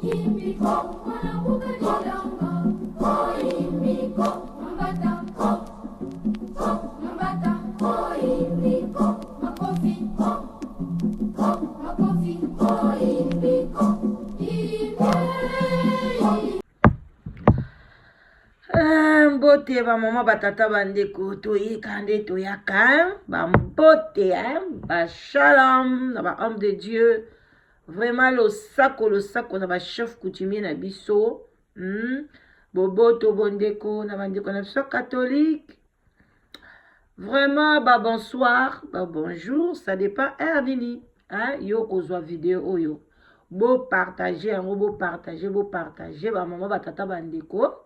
Mbote bamama, batata, bandeko, toyeka nde toyaka. Bambote, bashalom na bahomme de Dieu. Vraiment losako, losako na bachef coutumier na biso, Boboto, bondeko na bandeko na biso catholique. Vraiment ba bonsoir, ba bonjour, ça dépend heure nini, hein, yo kozwa video oyo. Bopartage yango, bopartage, bopartage, bamama, batata, bandeko.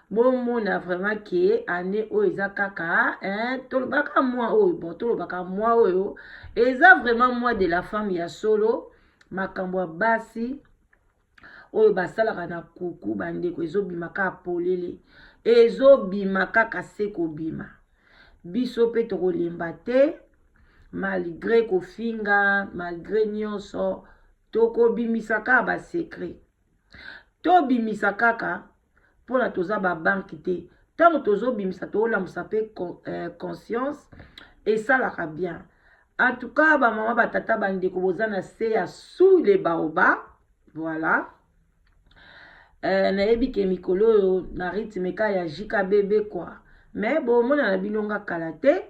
Bomona vraiment ke année oyo eza kaka, hein, tolobaka mois oyo, bon, tolobaka mois oyo eza vraiment mois de la femme ya solo. Makambo ya basi oyo basalaka na kuku, bandeko, ezobima kaka polele, ezobima kaka se kobima. Biso mpe tokolemba te, malgré kofinga, malgré nyonso, tokobimisa kaka basecret. Tobimisa kaka mpona toza babanke te. Ntango tozobimisa, tolamusa mpe conscience, esalaka bien. En tout cas, bamama, batata, bandeko, boza na se ya sous le baobab. Voilà. Nayebi ke mikolo oyo na rythme ka ya JKBB quoi, mais bomona na bino nga kala te.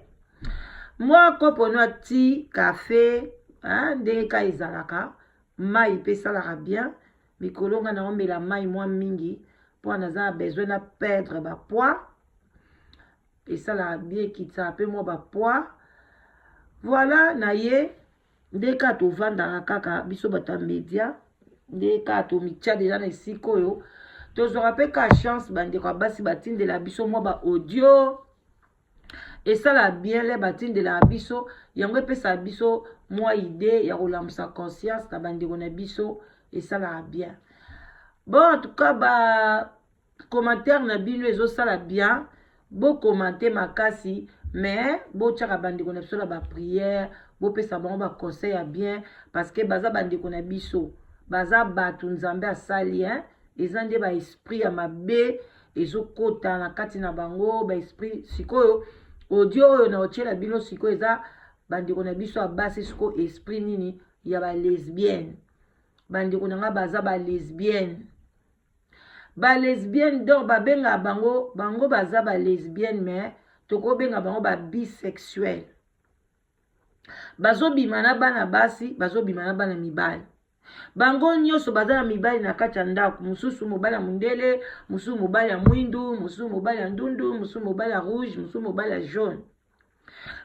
Mwa kopo no ati café, ndenge ka ezalaka, mai mpe esalaka bien. Mikolo nga naomela mai mwa mingi mpo naza na besoin na perdre bapoids. Esalaka bien, ekitisaka mpe mwa bapoids. Voilà, na ye nde kaka tovandaka kaka biso bato ya média, nde kaka tomitia deja na esika oyo tozwaka mpe ka chance. Bandeko ya basi batindela biso mwa baaudio, esala bien. Le batindelaka biso yango, epesaka biso mwa idée ya kolamusa conscience na bandeko na biso, esalaka bien. Bon, en tout cas, ba commentaire na bino ezosala bien. Bokomante makasi, mais botiaka bandeko na biso na baprière, bopesa bango baconseil ya bien, parce que baza bandeko na biso, baza bato Nzambe asali, hein? Eza nde baesprit ya mabe ezokota na kati na bango, baesprit. Sikoyo audio oyo na otiela bino sikoyo eza bandeko na biso ya basi. Sikoyo esprit nini ya balesbienne? Bandeko na nga baza balesbienne, balesbienne. Donc babengaka bango, bango baza balesbienne, mais tokobenga bango babisexuel. Bazobima na bana basi, bazobima na bana mibali. Bango nyonso baza na mibali na kati ya ndako. Mosusu mobali ya mondele, mosusu mobali ya mwindu, mosusu mobali ya ndundu, mosusu mobali ya rouge, mosusu mobali ya jaune.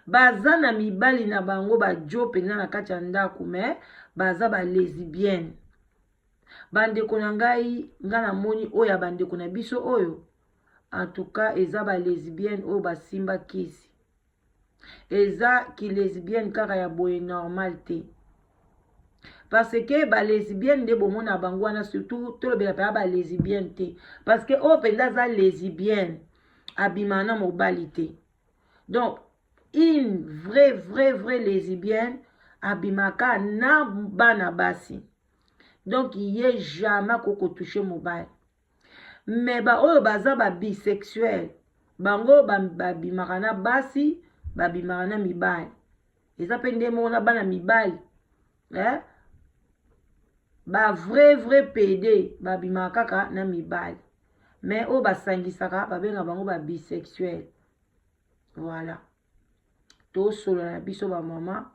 Baza na mibali na bango bajo mpenza na kati ya ndako, mais baza balesbienne. Bandeko na ngai, ngai namoni oyo ya bandeko na biso oyo, en tout cas eza balesbienne oyo basimba kisi. Eza kilesbienne kaka ya boye normal te, parce que balesbienne nde bomona bango wana. Surtout tolobela mpenza balesbienne te, parce que oyo mpenza aza lesbienne abimaka na mobali te. Donc une vraie, vraie, vraie lesbienne abimaka na bana basi, donc ye jamais akokotouche mobali. Mais baoyo baza babisexuel, bango babimaka na basi, babimaka na mibali. Eza mpe nde moko na bana mibali, eh? Bavrai vrai PD babimaka kaka na mibali, mais oyo basangisaka babenga bango babisexuel. Voilà, tosolola na biso bamama,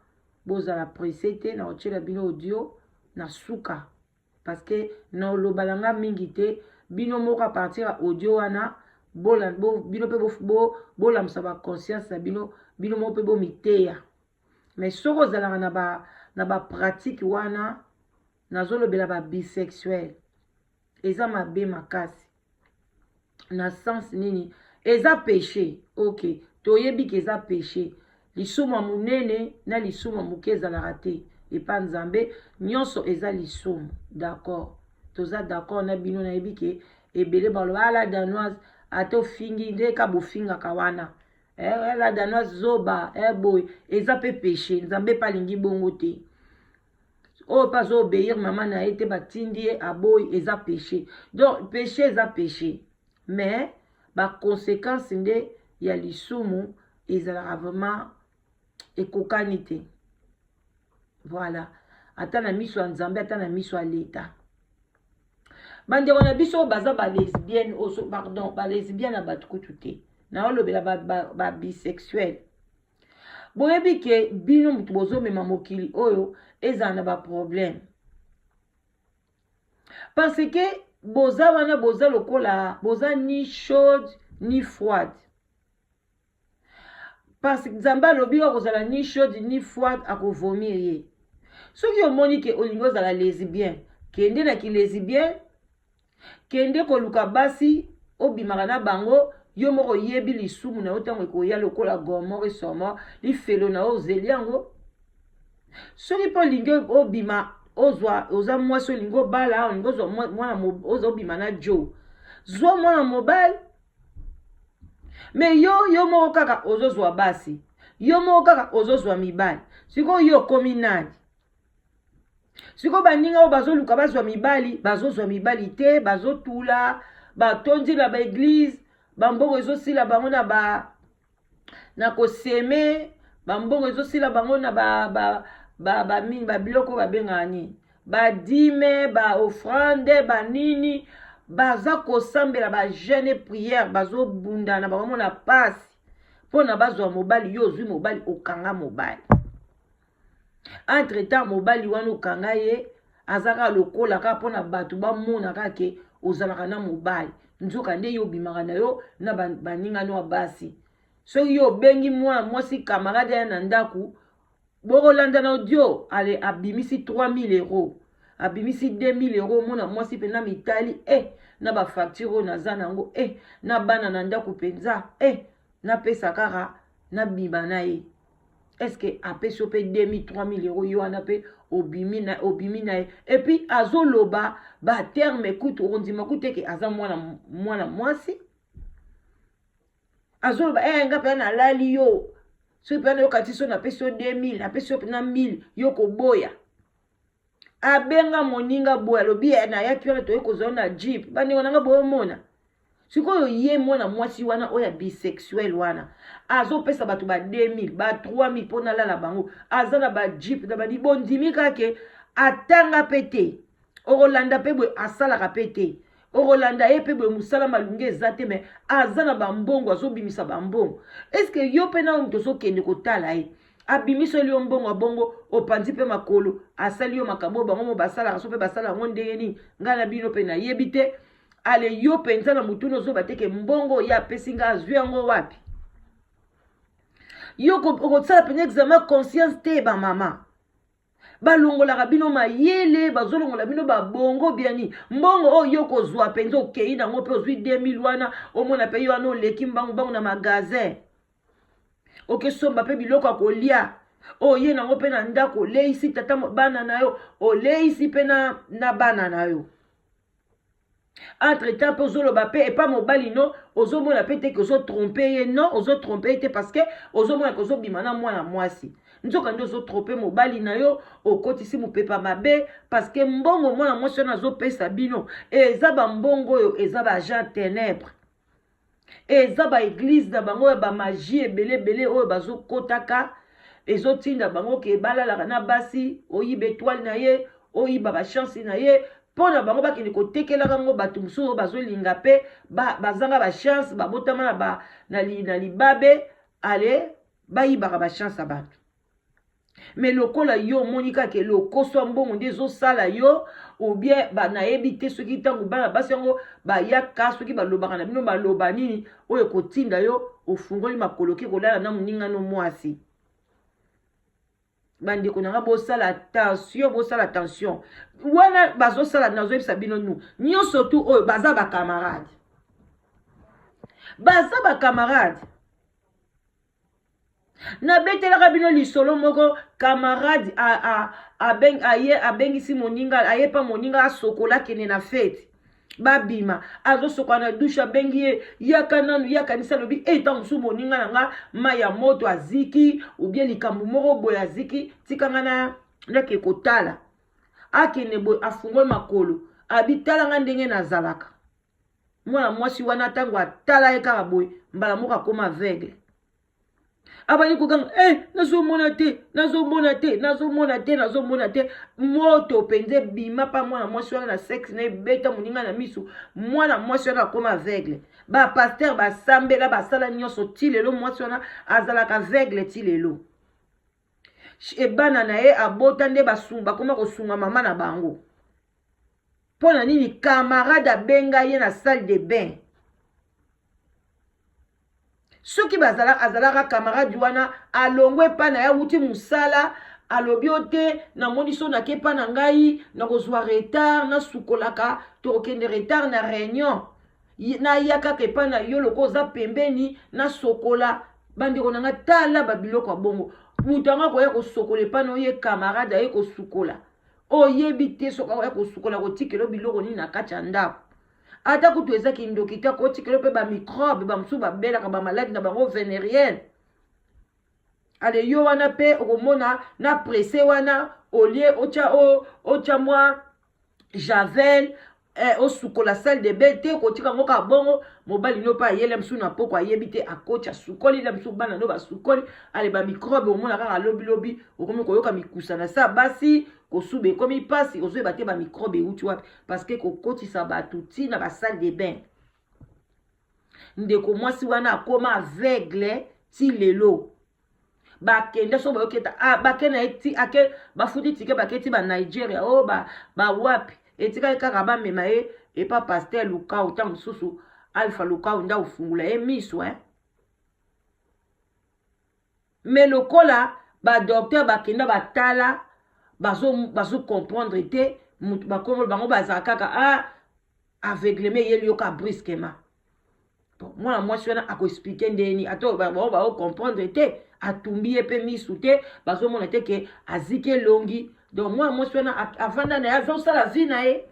bozala presse te na kotiela bino audio na suka, parce que na oloba na nga mingi te. Bino moko, à partir ya audio wana, bino mpe bolamusa baconscience na bino, bino moko mpe bomiteya. Mais soki ozalaka na bapratique wana, nazolobela babisexuel, eza mabe makasi. Na sens nini eza péché? Ok, toyebi ke eza péché. Lisumu ya monene na lisumu ya moke ezalaka te epa Nzambe, nyonso eza lisumu. D'accord, toza d'accord na bino. Nayebi ke ebele baloba ala danoise, ata ofingi nde ka bofingaka wana, eh, la danoise zoba, eh, boye eza mpe péché. Nzambe mpe alingi bongo te. Oyo mpe azo obeir mama na ye te, batindi ye aboyi, eza péché. Donc péché eza péché, mais baconséquence nde ya lisumu ezalaka vraiment ekokani te. Voilà, ata na miso ya Nzambe, ata na miso ya Leta. Bandeko na biso oyo baza balesbienne, oso pardon, balesbienne na bato kutu te, naolobela babisexuel ba, ba boyebi ke bino moto bozomema mokili oyo ezala na baproblème, parce que boza wana, boza lokola boza ni chaude ni froide, parce que Nzambe alobi akozala ni chaude ni froide, akovomir ye. Soki omoni ke olingi ozala lesbien, kende na kilesbien, kende koluka basi obimaka na bango. Yo moko oyebi lisumu na yo ntango ekoya lokola Gomore, esomo lifelo na yo, ozeli yango. Soki mpe olingi obima, ozwa, oza mwasi, olingi obala, olingi ozwa mwana, oza obima na jo, zwa mwana mobali. Me yo, yo moko kaka ozozwa basi, yo moko kaka ozozwa mibali. Sikoyo yo okomi nani? Sikoyo baninga oyo bazoluka bazwa mibali, bazozwa mibali te, bazotula, batondi na baeglize, bambongo ezosila bango na ba na koseme, bambongo ezosila bango na ba ba ba ba mini, babiloko babengaka nini, badîme, baoffrande, banini, baza kosambela, bajeûne, prière, bazobunda na bango na pasi mpo na bazwa mobali. Yo ozwi mobali, okanga mobali. Entre temps mobali wana okanga ye, aza kaka lokola kaka mpona bato bamona kaka ke ozalaka na mobali, nzoka nde yo obimaka na yo na baningano ya basi. Soki yo obengi mwana mwasi camarade ya na ndako, bokolanda na audio, ale abimisi 3000 euro, abimisi 2000 euro. Mwana mwasi mpenza mitali na bafacture oyo naza nango, na bana na ndako mpenza, napesa kaka, nabima na ye. Est-ce apesi yo mpe 2000, 3000 euro, yo wana mpe obimi na, obimi na ye? Et puis azoloba baterme kutu okondima kutu eke aza mwana, mwana mwasi. Azoloba nga mpenza nalali yo, soki mpenza nayoka ti so napesi yo 2000, napesi yo mpena 1000, yo koboya. Abenga moninga boye, alobi nayaki wana, toyei kozwa na jeep. Bandeko nanga, boyomona sikoyo ye mwana mwasi wana oyo ya bisexuel wana azopesa bato ba 2000, ba 3000 mpo nalala bango, aza na bajeep na bani. Bondimi kake atanga mpe te, okolanda mpe boye, asalaka mpe te, okolanda ye mpe boye, mosala malungi eza te, me aza na bambongo, azobimisa bambongo. Est-ce yo mpe na moto ozokende kotala ye, abimisoli yo mbongo, abongo opanzi mpe makolo, asali yo makambo oyo bango mo basalaka, so mpe basala yango ndenge nini, ngai na bino mpe nayebi te. Ale yo mpenza na motuna ozoba te ke mbongo ye apesi ngai, azwi yango wapi? Yo okosala mpenza examen conscience te. Bamama balongolaka bino mayele, bazolongola bino babongo biani. Mbongo oyo yo kozwa mpenza, okei nango mpe ozwi 2000 wana, omona mpe yo wana oleki mbangu mbangu na magasin, okesomba mpe biloko ya kolia, oye nango mpe na ndako, oleisi tata bana na yo, oleisi mpe na bana na yo. Entre temps mpe ozoloba mpe epa mobali no, ozomona mpe te ke ozotrompe ye. Non, ozotrompe ye te, parce que ozomona ke ozobima na mwana mwasi, nzoka nde ozotrompe mobali na yo, okotisi mopepa mabe, parce que mbongo mwana mwasi wana azopesa bino eza bambongo oyo eza baagent ténèbre, eza baeglize na bango ya bamagie ebele ebele oyo bazokotaka, ezotinda bango ke balalaka na basi, oyiba étoile na ye, oyiba bachance na ye, mpo na bango bakende kotekelaka yango bato mosusu oyo bazolinga mpe bazanga bachance, babotama na libabe. Ale bayibaka bachance ya bato. Me lokola yo omoni kaka lokoso ya mbongo nde ezosala yo, ou bien nayebi te soki ntango bana basi yango bayaka, soki balobaka na bino, baloba nini oyo ekotinda yo ofungoli makolo ke kolala na moninga no mwasi. Bandeko na nga, bosala attention, bosala attention. Wana bazosala, nazoyebisa bino, nu nyonso tu oyo baza bacamarade, baza bacamarade. Nabetelaka bino lisolo moko, camarade aye, abengisi moninga, aye pa moninga asokola, akende na fête, babima. Azosokola na douche, abengi ye: "Yaka nanu." Yakanisi, alobi e ntango mosusu moninga na nga mai ya moto aziki, ou bien likambo moko boye aziki, tikanga na nake kotala. Akende boye, afungoli makolo, abi tala nga ndenge nazalaka. Mwana mwasi wana ntango atala ye kaka boye, mbala moko akoma aveugle. Abandi kokanga, eh, nazomona te, nazomona te, nazomona te, nazomona te. Moto mpenza ebima mpa mwana mwasi wana na sexe na ebeta moninga na miso. Mwana mwasi wana akoma aveugle. Ba pasteur basambela, basala nyonso, ti lelo mwasi wana azalaka aveugle ti lelo. Ebana na ye abota nde bakoma kosunga mama na bango. Mpo na nini camarade abenga ye na salle de bain? Soki bazala azalaka camarade wana alongwe epai na ye, awuti mosala, alobi yo te, namoni so nake epai na ngai nakozwa retard, nasukolaka, tokokende retard na réunion, naya kaka epai na yo loko oza pembeni nasokola. Bandeko na ngai, tala babiloko ya bongo. Moto yango akoya kosokola epai na oye, camarade aye kosukola, oyebi te soki akoya kosukola kotikela biloko nini na kati ya ndako. Ata kutu eza kindoki te, akotikela mpe bamicrobe, bamosusu babelaka bamaladi na bango vénérienne. Ale yo wana mpe okomona na presse wana, olie otya otya mwa javel, osukola salle de bain te, kotika yango kaka bongo. Mobali no mpe ayele mosusu na poko, ayebi te, akoti, asukoli na mosusu, bana no basukoli, ale bamicrobe omona kaka lobilobi okomi koyoka mikusa na sa basi, kosuba ekomi mpasi, ozoyeba te bamicrobe euti wapi, parce que kokotisa bato ntina basalle de bain. Ndeko mwasi wana akoma aveugle ti lelo. Bakende so bayoki ete, ah, bake na ye ti ake, bafuti tike, bake ti ba Nigeria o bawapi, etikali kaka bamema ye epa pasteur Lukau. Ntango mosusu Alpha Lukau nde akofungola ye miso, eh? Me lokola badocteur bakenda batala, bazo comprendre te, mutu bakombo bango bazala kaka, ah, aveuglement eyeli yoka brusquement. Bon, mwana mwasi wana akoexpliquer ndeni? Ata bango baocomprendre te, atumbi ye mpe misu te, bazomona te ke aziki elongi. Donc mwana mwasi wana avanda na ye, azosala vie na ye,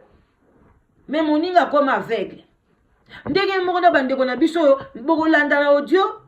me moninga akoma aveugle. Ndenge moko na bandeko na biso oyo bokolanda na audio,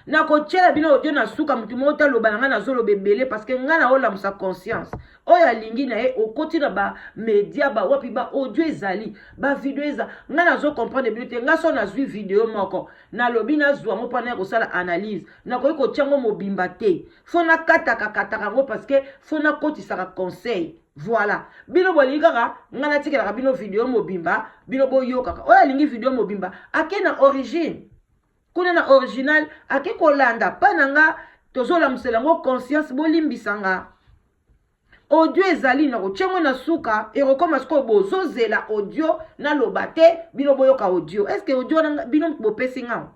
nakotiela bino audio na suka. Motu moko te aloba na ngai nazoloba ebele, parce que ngai naolamusa conscience. Oyo alingi na ye, okoti na bamedia, bawapi, baaudio ezali, bavideo eza. Ngai nazocomprendre bino te. Ngai so nazwi video moko, nalobi nazwa yango mpona ya kosala analyse, nakoki kotia yango mobimba te, fo nakataka kataka yango, parce que fo nakotisaka conseil. Voilà, bino bolingi kaka ngai natikelaka bino video mobimba, bino boyokaka. Oyo alingi video mobimba, ake na origine kuna, na original, ake kolanda mpa na nga. Tozolamusela yango conscience, bolimbisa nga. Audio ezali, na kotia yango na suka, ekokoma sikoyo bozozela audio, naloba te, bino boyoka audio. Est ce que audio wana bino bopesi nga?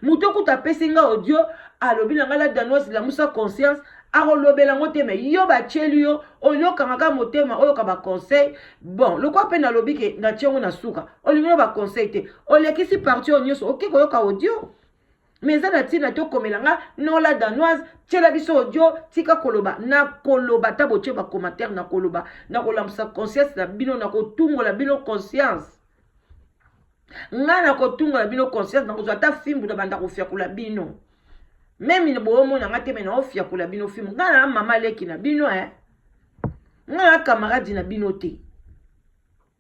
Moto okuta apesi nga audio, alobi na ngai la Danoise, lamusa conscience, akolobela yango te. Me yo batieli yo, oyokanga kaka motema, oyoka baconseil. Bon, lokwa mpe nalobi ke natie yango na suka, olingi yo baconseil te, olekisi partie oyo nyonso, oke koyoka audio. Me eza na ntina te okomela nga non, la Danoise, tiela biso audio, tika koloba. Nakoloba ata botie bacommentaire, nakoloba, nakolamusa conscience na bino, nakotungola bino conscience. Ngai nakotungola bino conscience, nakozwa ata fimbu na banda kofiakula bino. Même boomona nga te, me naofiakula bino fimbu. Ngai na mama leki na bino, eh? Ngai na camarade na bino te,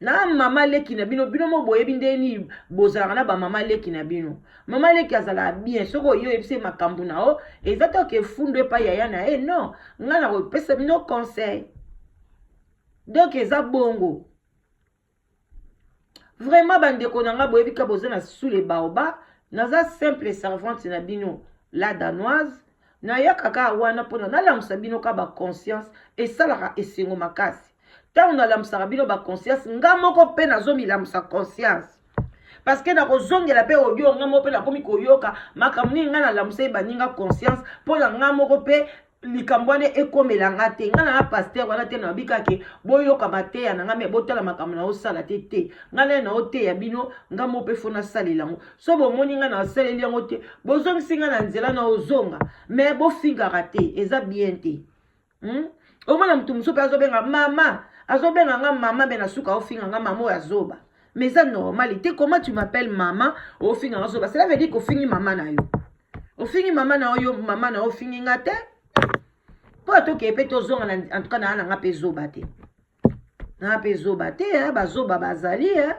na mama leki na bino. Bino mo boyebi ndenge nini bozalaka na bamama leki na bino. Mama leki azalaka bien soki oyo oyebisi makambo na yo, eza te oke fundu epai yaya na ye. Non, ngai nakopesa bino conseil. Donc eza bongo vraiment. Bandeko na ngai, boyebi ka boza na sous le baobab. Naza simple servante na bino, la Danoise. Nayaka kaka wana mpona nalamusa bino ka baconscience. Esalaka esengo makasi ntango nalamusaka bino baconscience. Nga moko mpe nazomilamusa conscience, parce que nakozongela mpe audio, nga moko mpe nakomi koyoka makambo nini ngai nalamusa ye baninga conscience, mpo na nga moko mpe likambo wana ekomela nga te. Ngai na pasteur wana te, nayobi kake boyoka mateya na ngai, me botala makambo na osala te. Te, ngai naye naoteya bino, nga moko mpe fo nasalela yango. So bomoni ngai nasaleli yango te, bozongisi ngai na nzela na ozonga, me bofingaka te, eza bien te, Omona motu mosusu mpe azobenga mama, azobenga nga mama, me na suka ofinga nga mama oyo azoba. Mais eza normal te. Comment tu m'appelles mama, ofinga nga zoba? Cela veut dire kofingi mama na yo, ofingi mama na yo, mama na yo ofingi nga te, mpo atokeye mpe tozonga. En tout cas naa na nga mpe zoba te. Na mpe zoba te, eh, bazoba bazali, eh.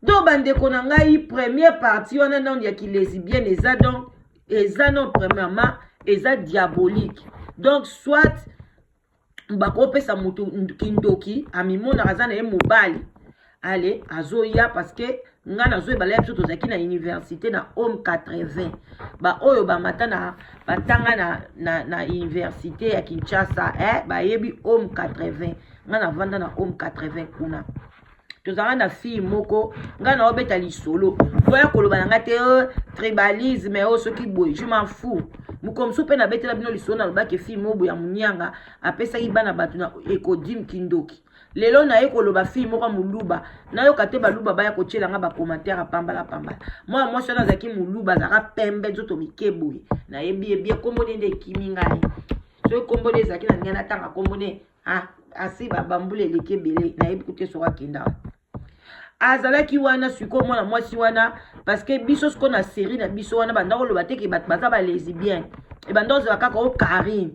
Donc bandeko na ngai, première partie wana nano ya kilesbienne eza, donc eza non, premièrement eza diabolique. Donc soit bakopesa motu kindoki, amimonaka aza na ye mobali, ale azoya, parce que ngai nazoyebala ya biso tozalaki na université na Home 80. Baoyo bamata na batanga na université ya Kinshasa, eh, bayebi Home 80. Ngai navanda na Home 80. Kuna tozalaka na fille moko. Ngai naobeta lisolo, boya koloba na ngai te, oh, tribalisme oyo soki boye, je m'en fous. Mokolo mosusu mpe nabetela bino lisolo, nalobaki fille moko boye ya monianga apesaki bana bato na Ecodim kindoki. Lelo naye koloba fille moko ya moluba. Nayoka te baluba baya kotiela nga bacommentaire apambala pambala. Mwana mwasi wana azalaki moluba, azalaka pembe, nzoto mike boye. Nayebi ye bien. Kombo nde ekimi ngai. Soki kombo nde ezalaki na ngai, natanga kombo nde. Ah, asi bambula eleki ebele, nayebi kute soki akenda. Azalaki wana. Sikoyo mwana mwasi wana, parce que biso sikoyo na série na biso wana, banda koloba te ke bato baza balesbienne, ebanda ozala kaka o Karine,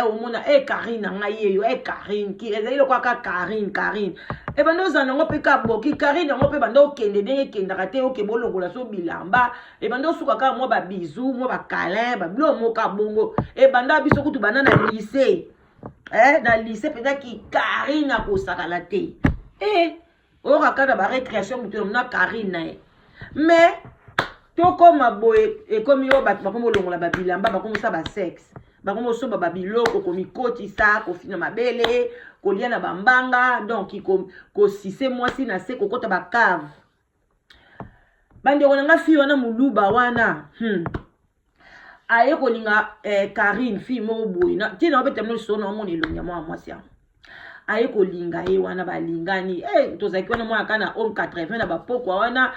omona Karine na ngai yeyo, Karine ki ezali lokola kaka Karine. Karine ebanda ozala nango mpe ka boki Karine yango mpe banda okende ndenge ekendaka te. Oke bolongola so bilamba, ebanda osuka kaka mwa babisous, mwa bacâlin, babilo moka bongo. Ebanda biso kutu banda na lycée, na lycée mpenza ki Karine akosakala te. Oyoka kaka na barécréation, moto na Karine na ye. Mais tokóma boye, ekomi oyo bato bakomi olongola babilamba, bakomi osala basexe, bakomi osomba babiloko, komikotisa, kofina mabele, kolia na bambanga, donc kosise mwasi na se, kokɔta bacave. Bandeko na nga, fille wana moluba wana, aye kolinga Karine, fille moko boye ntina obeta bino lisolo na omona elongi ya mwana mwasi yango. Aye kolinga ye wana, balingani. Tozalaki wana mwana kaka na Home 80 na bapokwa wana,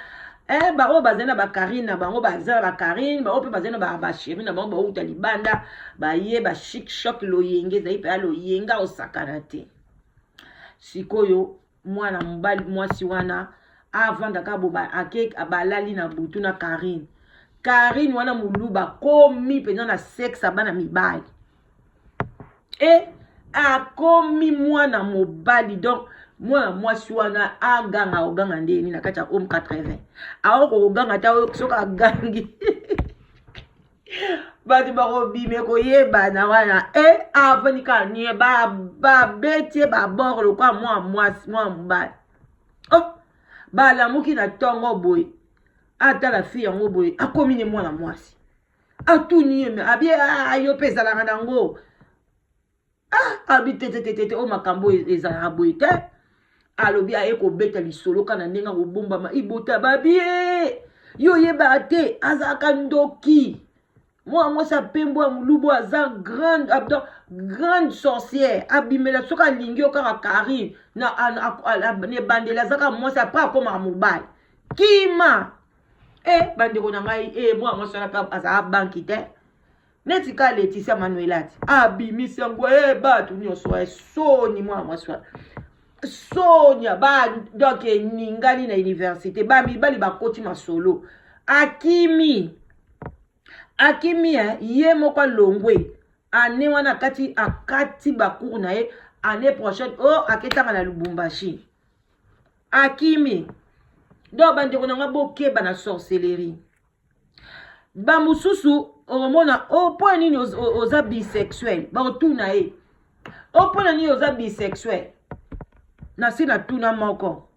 baoyo bazali na bakarine na bango, baza na bakarine, baoyo mpe bazali na bachéri na bango, bauta libanda, baye bachic choc, loyenge ezali mpe ya loyenga osakana te. Sikoyo mwana mobali, mwasi wana avandaka bo, ake balali na butu na Karine. Karine wana moluba akomi mpenza na sexe ya bana mibali, akomi mwana mobali. Donc mwana mwasi wana aganga, oganga ndeni na kati ya Home 80, aokoka koganga ta. Soki agangi, bato bakobima, koyebana wana. Avandi kaka nie, babeti ye babord lokola mwana mwasi, mwana mobali. Oh, balamuki na ntongo boye, atala fille yango boye, akomi ne mwana mwasi. Atuni ye, me abi yo mpe ezalaka nango. Ah, abi tetetetete, oyo makambo ezalaka boye te. Alobi aye kobeta lisolo kaka na ndenge akobombama ibota. Babi ye, yo oyebaka te, azalaka ndoki. Mwana mwasi apembo ya molubu aza grande, grande sorcière. Abimela soki alingi yo kaka Karine na ebandeli aza kaka mwasi, après akomaka mobali. Kima. Bandeko na ngai, mwana mwasi wana mpe azalaka banki te neti ka Leticia Manuela ti abimisi yango. Bato nyonso esoni mwana mwasi wana, sonia ba. Donc eningani na université, bamibali bakoti masolo. Akimi, akimi, ye moko alongwe ane wana, akati bacours na ye. Année prochaine o oh, aketanga na Lubumbashi, akimi. Donc bandeko na nga, bokeba na sorcellerie. Bamosusu okomona o mpo nini oza bisexuel, bakotuna ye o mpo na nini oza bisexuel. Na se natuna moko,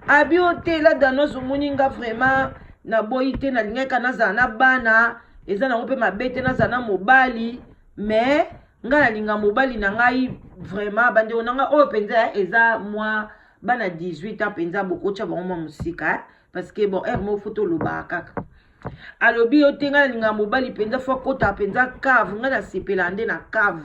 abi o te la Danoise, omoni nga vraiment naboyi te, nalingaki nazala na bana, eza nango mpe mabe te nazala na mobali, mais ngai nalinga mobali na ngai vraiment. Bandeko na ngai, oyo mpenza eza mwa bana 18 ans mpenza, bokotya bango mwa mosika, parce que bon, heure moko faut tolobaka kaka. Alobi yo te, ngai nalinga mobali mpenza, faut akota mpenza cave, ngai nasepela nde na cave,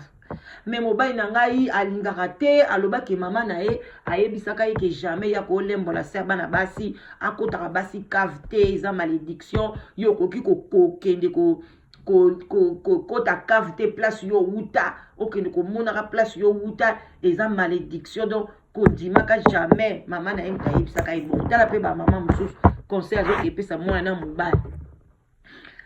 mais mobali na ngai alingaka te. Alobaki mama na ye ayebisaka ye ke jamais ya kolembola se bana basi, akotaka basi cave te, eza malédiction. Yo okoki kokende kokota cave te, place yo wuta, okende komonaka place yo wuta, eza malédiction. Donc kondimaka jamais. Mama na ye moto ayebisaka ye bongo. Tala mpe bamama mosusu, conseil azokepesa mwana na mobali.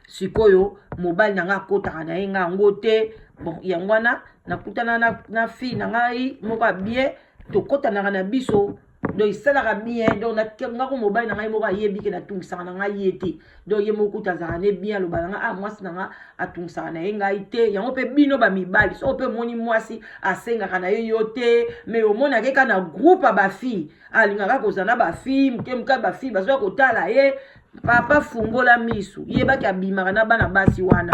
Sikoyo mobali na nga akotaka na ye, nga yango te. Bon, yango wana nakutana na fille na ngai moko ya bien, tokotanaka na biso, donc esalaka bien. Donc ngako mobali na ngai moko ayebi ke natungisaka na ngai ye te. Donc ye moko kuta azalaka ne bien, aloba na ngai: "Ah, mwasi na nga atungisaka na ye ngai te." Yango mpe bino bamibali, soko mpe omoni mwasi asengaka na ye yo te, mais omonaka eka na groupe ya bafille, alingaka kozala na bafille moke moke, bafille bazoya kotala ye, papa, fungola misu, yebaki abimaka na bana basi wana.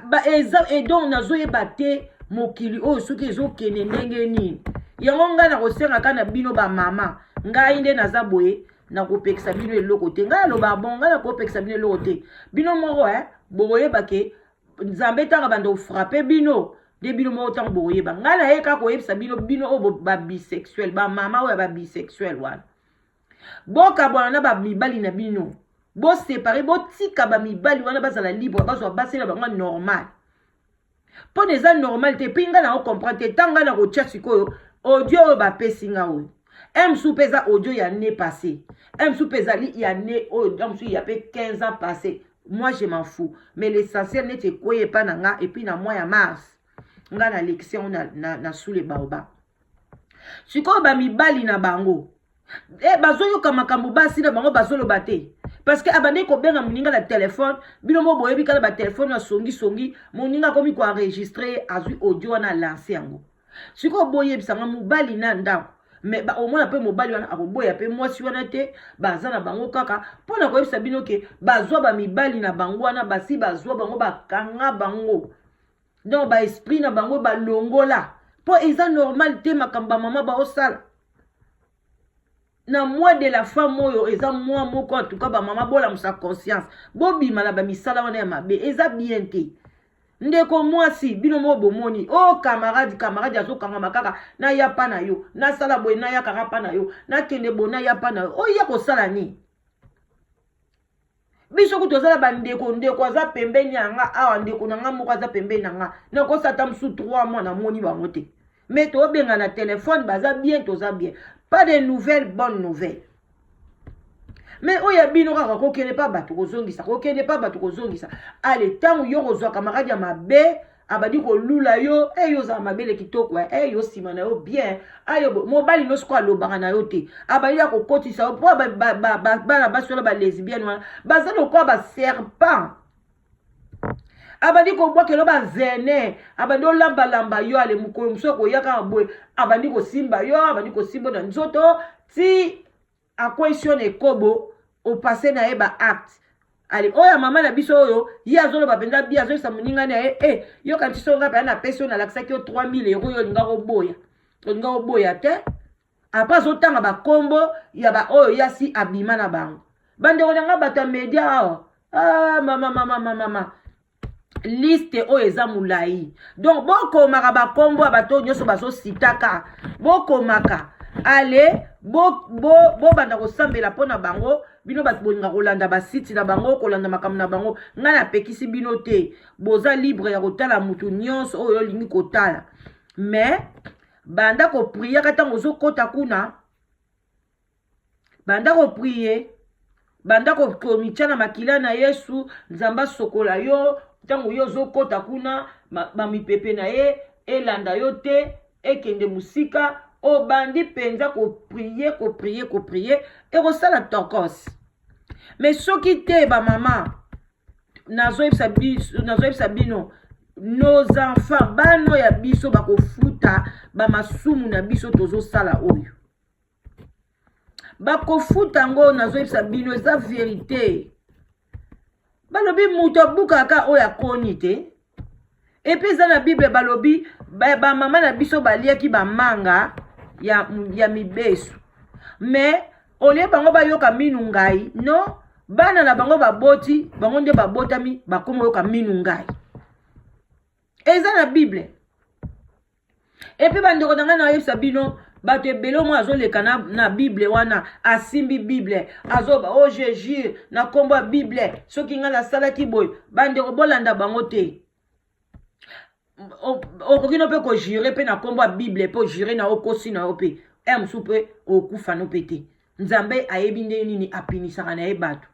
Ba eza. Et donc nazoyeba te mokili oyo soki ezokende ndenge nini. Yango ngai nakosengaka na bino bamama, ngai nde naza boye, nakopekisa bino eloko te. Ngai aloba bon, ngai nakopekisa bino eloko te. Bino moko bokoyeba ke Nzambe ntango banda ofrapper bino nde bino moko ntango bokoyeba. Ngai naye kaka koyebisa bino, bino oyo babisexuel, bamama oyo ya babisexuel wana, bokabwana na bamibali na bino, boséparer, botika bamibali wana bazala libre, bazwa basi na bango normal, mpo na eza normal te. Mpe ngai na ocomprendre te ntango ngai na kotia sikoyo audio oyo bapesi nga oyo, mosusu mpe eza audio ya année passé, mosusu mpe ezali ya année oyo, mosusu ya mpe 15 ans passé, moi je m'en fous. Mais l'essentiel, neti ekweyi epa na nga, et puis na mois ya mars nga nalekisi yango na sous le baobab. Sikoyo bamibali na bango bazoyoka makambo basi na bango bazoloba te, parce que abandeki kobenga moninga na telefone. Bino mo boyebi kala batelefone ya songisongi, moninga akomi koenregistrer, azwi audio wana, alancer yango. Sikoyo boyebisanga, mobali na ndako, mais omona mpe mobali wana akoboya mpe mwasi wana te, baza na bango kaka. Mpo na koyebisa bino ke bazwa bamibali na bango wana, basi bazwa bango, bakanga bango, donc baesprit na bango balongola, mpo eza normal te makambo bamama baosala na mois de la femme oyo. Eza mois moko, en tout cas bamama, bolamusa conscience, bobima na bamisala wana ya mabe, eza bien te. Ndeko mwasi, bino moko bomoni o oh, camarade, camarade azokangama kaka: "Naya mpa na yo, nasala boye, nayakaka mpa na yo, nakende boye, naya mpa na yo." Oya kosala nini? Biso kutu tozala bandeko. Ndeko aza pembeni ya nga awa, ndeko na nga moko aza pembeni na nga, nakosala ata mosusu 3 mois namoni bango te, mais tobenga na telefone, baza bien, toza bien, pas de nouvelle, bonne nouvelle. Mais oyo ya bino kaka kokende mpa bato kozongisa, kokende mpa bato kozongisa. Ale, ntango yo kozwa camarade ya mabe, abandi kolula yo: "E, yo ozala mabele kitoko, e yo nsima na yo bien." Ayo mobali nyonso ko alobaka na yo te, abandi ya kokotisa yo, mpo bana basi wana balesbienne wana baza lokola baserpent. Abandi kobwakela bavenin, abandi olambalamba yo. Ale, mokolo mosusu akoya kaka boye, abandi kosimba yo, abandi kosimba na nzoto ti akwesi yo na ekobo, opase na ye baacte. Ale, oyo ya mama na biso oyo, ye azoloba mpenza bi azoyesa moninga na ye: "E, yoka nti so nga mpenza napesi yo, nalakisaki yo 3000 euro, yo olinga koboya, olinga koboya te." Après azotanga bakombo ya baoyo yasi abima na bango. Bandeko na nga, bato ya media awa, ah, mama, mama, mama, mama, liste oyo eza molai. Donc bokomaka bakombo ya bato nyonso bazositaka, bokomaka. Ale, bobanda bo, bo kosambela mpo na bango. Bino bato bolinga kolanda basite na bango, kolanda makambo na bango, ngai napekisi bino te, boza libre ya kotala motu nyonso oyo olingi kotala. Mais banda kopriaka ntango ozokɔta kuna, banda koprier, banda komitya na makila na Yesu, Nzambe asokola yo. Ntango yo ozokɔta kuna, bamipepe na ye elanda yo te, ekende mosika. Obandi mpenza koprier, koprier, koprier, ekosala tokos. Mais soki te, bamama, nazoyebisa bino, nos enfants, bana ya biso bakofuta bamasumu na biso tozosala oyo, bakofuta yango. Nazoyebisa bino, eza vérité. Balobi moto abukaka oyo akoni te. Et puis eza na Bible, balobi bamama na biso baliaki bamanga ya mibesu, mais olie bango bayoka minu ngai non, bana na bango baboti bango nde babotami bakoma oyoka minu ngai. Eza na Bible. Et puis bandeko na ngai, nayebisa bino, bato ebele omoi azoleka na Bible wana, asimbi Bible, azoba: "O oh, je jure na nkombo ya Bible, soki ngai nasalaki boye." Bandeko, bolanda bango te. Okoki no mpe kojurer mpe na nkombo ya Bible, mpe ojurer na okosi na yo mpe mosusu mpe okufa no mpe te. Nzambe ayebi ndenge nini apinisaka na ye bato.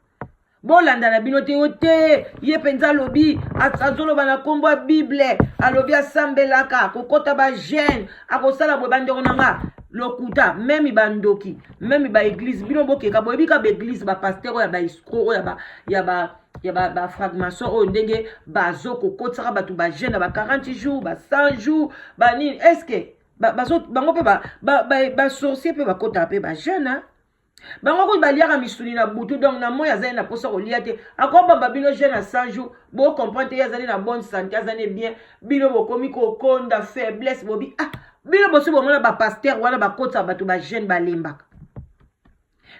Bolanda na bino te yo te ye mpenza alobi azoloba na nkombo ya bible alobi asambelaka akokɔta bagene akosala boye bandeko na nga lokuta meme bandoki meme baeglise bino bokeka boyebi ka baeglise bapaster oyo ya baescro oyo ya ba ya bafragmation ba oyo ndenge bazo kokotisaka bato bagene na ba 40 jours ba 100 jours banini est ce que bango mpe basorcier mpe bakotaka mpe bagene bango kutu baliaka misuni na butu donc na moi azali na mposa kolia te akobamba bino jeune ya 100 jours bocomprendre te ye azali na bonne santé azali bien bino bokomi kokonda faiblesse bobi ah bino bosi bomona bapaster wana bakotisa bato bajeune balembaka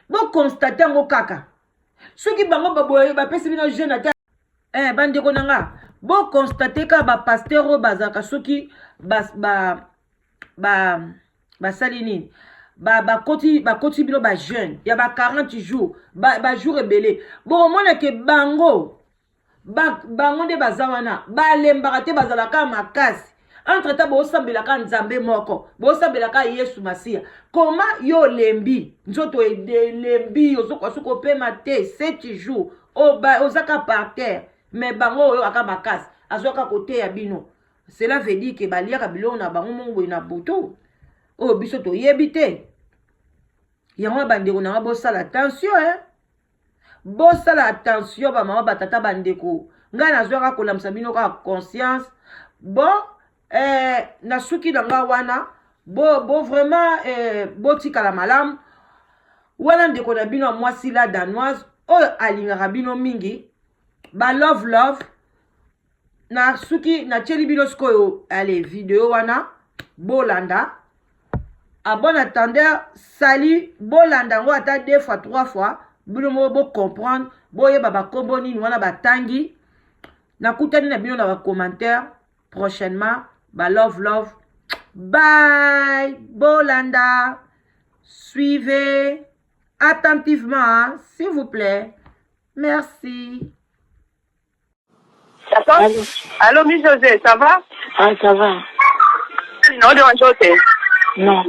boconstate yango kaka soki bango bapesi bino jeune ata eh, bandeko na nga boconstate kaka bapaster oyo bazalaka soki ba, ba, ba basali nini bakoti ba bakoti bino bajeune ya ba 40 jours bajour ba ebele bokomona ke bango ba, bango nde baza wana balembaka te bazalaka makasi entre temps bosambelaka nzambe moko bosambelaka yesu masiya koma yo olembi nzoto elembi ozokoka soki opema te 7 jours ozaka par terre mais bango oyo aka makasi azwaka koteya bino cela veut dire ke baliaka biloko na bango moko boye na butu oyo biso toyebi te yango bandeko na nga bosala attention eh? bosala attention bamama batata bandeko ngai nazwaka kolamisa bino kaka conscience bon eh, nasuki na nga wana bo, bo vraiment eh, botikala malamu wana ndeko na bino ya mwasi la danoise oyo alingaka bino mingi ba love love na suki natieli bino sikoyo ale video wana bolanda à bon attendeur salut bolanda yango ata deux fois trois fois bino moko bocomprendre boyeba bakombo nini wana batangi nakutani na bino na bacommentaire prochainement ba love love bye bolanda suivez attentivement s'il vous plaît merci. Allô, Allô, Miss José, ça va? Ah, ça va. Non, dérange te. Non.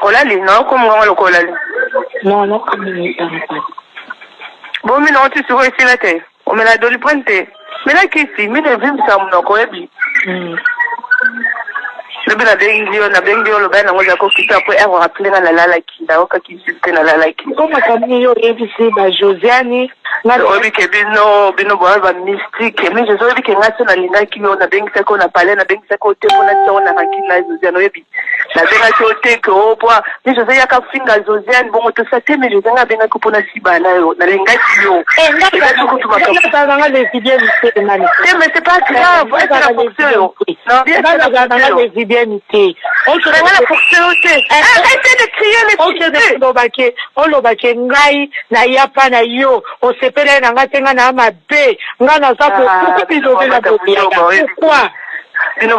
Olali, non, comme on le kolali. Non, non, comme il est en Bon, mais non, tu seras ici là, te. On met la doliprane te. Mais là, kisi, mais les vimes, ça, mon okoyebi. Lobi nabengi yo, nabengi yo, loba nango eza kokita po ero rappele nga nalalaki, nayokaki lisusu te nalalaki. Ko makambo nini yo oyebisi ba Josiane? Oyebi ke bino bino boya ba mystique mais Jose oyebi ke nga so nalingaki yo nabengisaki yo na palais nabengisaki yo te mpo natia yo na rancune na Josiane oyebi nabengaki yo te ke o po mais Jose yaka finga Josiane bongo tosa te mais Jose nga abengaki mpo nasiba na yo nalingaki yo nga lesbienne te nani te mais c'est pas grave est na fonction yo nga lesbienne te nga na fonction yo te arrêtez de crier les olobake olobake ngai naya pa na yo osepelaki na ngai te ngai naa mabe ngai naza kokuku bilobela boyaka pourquoi Bino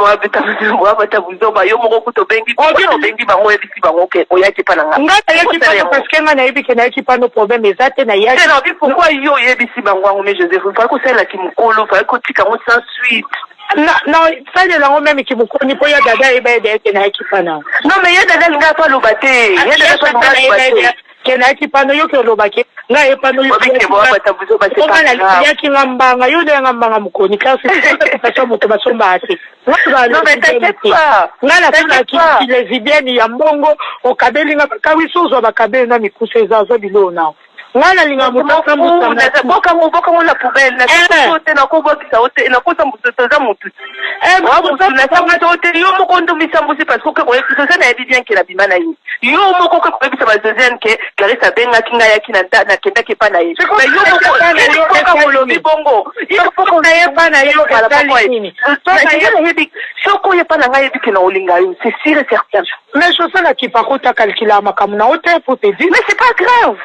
boabata buzoba yo moko kuta obengi obengi bango oyebisi bango ke oyaki pa na nga ngai nayaki pano parce que ngai nayebi ke nayaki pano problème eza te nayaki nabi pourquoi yo oyebisi bango yango mais Joseph fallait kosalelaki mokolo fallait kotika yango sans suite. Na salela yango meme kimokoni mpo ya dada ayeba ye ete nayaki pana. Non mais ya dada alingaka mpo aloba te ya dada mpo alingaka aloba te ke nayaki pano yo ke olobaki ngai ye pano yaki nga mbanga yo nde yanga mbanga mokoni kasi moto basombaka te ngai nasalaki lesbienne ya mbongo okabeli nga bakawisi ozwa bakabeli na mikusa eza azwa biloko nao ngai nalinga moto asambusabokango bokango na poubelle na te nakobwakisa yo te nakosambusa toza motu nasambusa te yo moko nde omisambusi parce que oke koyebisa oza nayebi bien ke nabima na ye yo moko oke koyebisa ba Josiane ke Clarisse abengaki ngai ayaki nakendaki epa na ye mais yo moko olobi bongo epa na yo esali nini nayebi soki oyo epa na ngai yebi ke na olinga yo, c'est sûr et certain. Mais josala kipakota calcula makambo na yo te pour te dire. Mais c'est pas grave,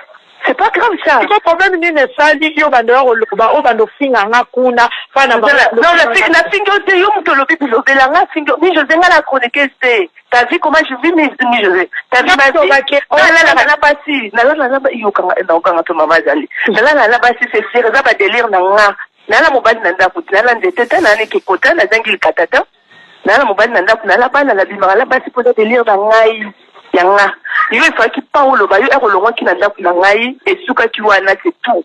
c'est pas grave ça. Siko problème nini esali yo bando ya koloba oyo bando ofinga nga kuna pana non nafingi yo te yo moto olobi bilobela nga fingi mi José nga na chroniqueuse te. T'as vu comment je vis mi mi José, t'as vu ma vie? Nalalaka na basi nalala na yokanga naokanga mpe mama azali nalala na basi c'est sûr eza badélire na nga nala mobali na ndako te nala nzete te nala ekeko te nazangi likata te nala mobali na ndako nala bana nabimaka na basi mpo eza délire na ngai ya nga yo efalaki pa oloba yo ere olongwaki na ndako na ngai esukaki wana c'est tout.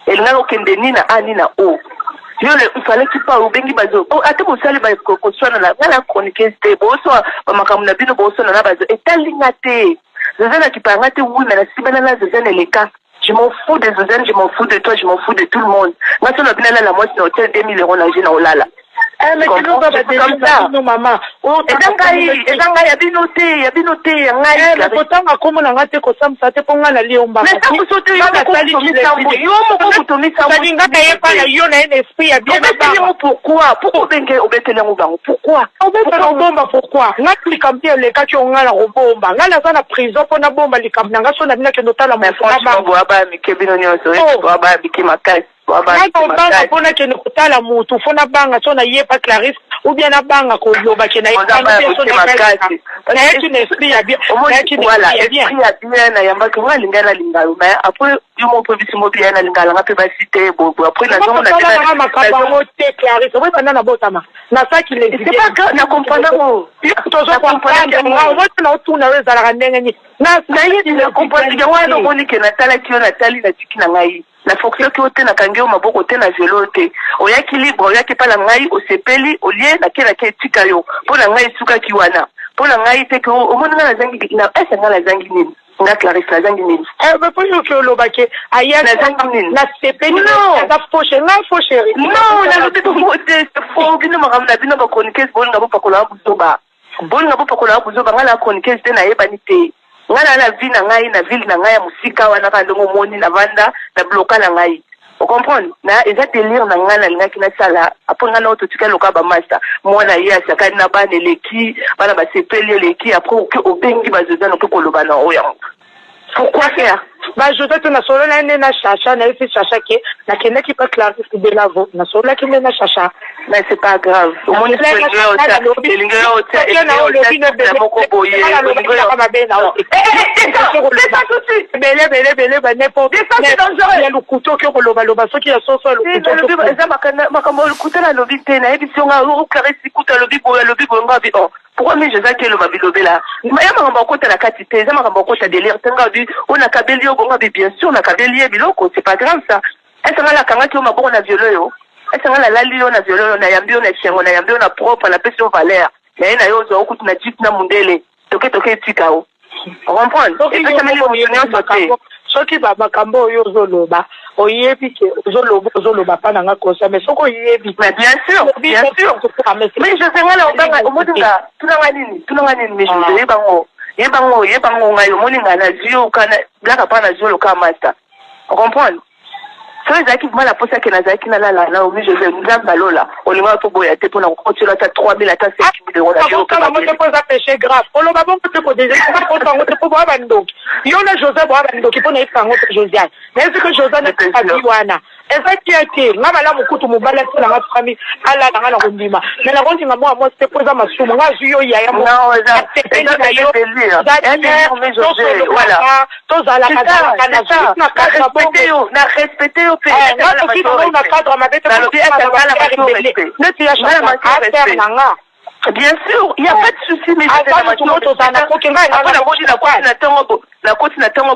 Elingaki okende ni na A ni na O. Yo le fallait pas obengi bazo ata bosali koswana na nga na chroniqueuse te. Boswa bamakambo na bino, boswana na bazo, etali nga te. Josiane akipaka nga te. Oui, mais nasibana na Josiane eleka. Je m'en fous de Josiane, je m'en fous de toi, je m'en fous de tout le monde. Nga so na bino alala mwasi na hotel, 2000 € na je na olala. Bino mama. Eza ngai, eza ngai, ya bino te, ya bino te, ya ngai. Kotanga kombo na nga te, kosambisa te, mpo ngai nalie. Ombakasambuso te, yo moko moto misambolinga nayepa na yo na ye na esprit ya bien. Obeteli yango pourquoi? Pourquoi obenge obeteli yango bango? Pourquoi? Obetela obomba pourquoi? Ngai likambo elekaki o ngai na kobomba, ngai naza na prison mpo nabomba likambo na ngai? So na bino akende otala. Moto boaba mike, bino nyonso boaba mike makasi. Ngai kobanga mpo nakende kotala motu, fo nabanga so nayepa Clarisse ou bien nabanga koloba ke nayaki na esprit ya bien. Nayaki na esprit ya bien, nayambaki nga, alingai nalinga yo, mais après yo moko mpe biso mobi ya nalingalanga mpe basi te bobo. Après nazonga makambo yango te. Clarisse, oyebanda na botama nasaki. Na comprendre ngo. Tozokomprendre nga, omoni na otuna yo ezalaka ndenge nini. Nayebi, na comprendre yango wana. Omoni ke natalaki yo, natali, natiki na ngai, nafokiaki yo te, nakangi yo maboko te, na velo te. Oyaki libre, oyaki epa na ngai, osepeli, olie, nake nake, etika yo. Mpo na ngai esukaki wana. Mpo na ngai te ke omoni ngai nazangi na ese, ngai nazangi nini? Nga Clarisse nazangi nini? Mpo yoki olobaki. Nazangi nini? Nasepeli, aza faux chéri, nga faux chéri. Non, nalobi bongo te, faux. Bino makambo na bino bachroniqueuse, bolinga bopakola buzoba, bolinga bopakola buzoba. Ngai na chroniqueuse te, nayebani te. Ngai na vie na ngai na ville na ngai ya mosika wana, kaka ndenge omoni navanda na bloka na ngai, ocomprendre? Na eza délire na ngai nalingaki nasala. Après ngai nao totika loka bamasta, mwana ye asakani na bana, eleki, bana basepeli, eleki. Après oke obengi bazozana, oke koloba na oyo yango, pourquoi faire? Bajose te, nasololaki nde na Chacha, nayesi Chacha ke nakendaki pa Clarisse Delavo, nasololaki nde na Chacha. Mais c'est pas grave, omoni elingi otia moko boye. Ebele ebele ebele banepo ya lokuta, oki kolobaloba soki ya soso ya lokuta. Eza makambo ya lokuta nalobi te. Nayebisi yo nga o Clarisse kuta alobi boye, alobi boye. Nga bi oh, pourquoi mi josaki eloba bilobela ya makambo akota na kati te? Eza makambo akota délire te. Nga bi oyo nakabeli yo bonga bi, bien sûr nakabeli ye biloko, c'est pas grave ça. Ese nga nakangaki yo maboko na violo yo? Ese nga nalali yo na violo yo? Nayambi yo na esengo, nayambi yo na propre, napesi yo valeur na ye na yo, ozwa okuti na jeep na mundele, toke toke, etika o comprendre, epesameli moto nyonso te. Soki bamakambo oyo ozoloba, oyebi ke ozoloba, ozoloba mpa na nga kosa, mais soki oyebi. Mais bien sûr, bien sûr, mais je nga na obanga, omoni nga, tunanga nini, tunanga nini? Mais je yebango, yebango, yebango. Ngai omoni nga nazwi yo kana blaka mpa nazwi yo loka master, ocomprendre? So ezalaki vraiment na posa ke nazalaki nalala na omi José, Nzambe alola, olingaka mpo boya te mpona kokotela ata 3000, ata 5000 € na yo. Yango te, mpo eza péché grave. Oloba bongo te, kodekosa yango te, mpo boya bandoki. Yo na José boya bandoki, mpo nayebisa yango te. Josiane, nayebisi ke Josiane abi wana eza tia te. Nga malamu kutu mobali asalanga fami, alala nga na kondima, me nakolinga mwa mwasi te, mpo eza masumu. Nga azwi yo yaya, asepeli na yo, tozalaka zalaka na cadre bongo. Na respecte yo mpe. Nga soki nango na cadre mabe te, neti ya affaire na nga. Bien sûr, il y a pas de souci, mais aza motu mo tozala na koke ngai. Nakoti na ntongo, nakoti na ntongo.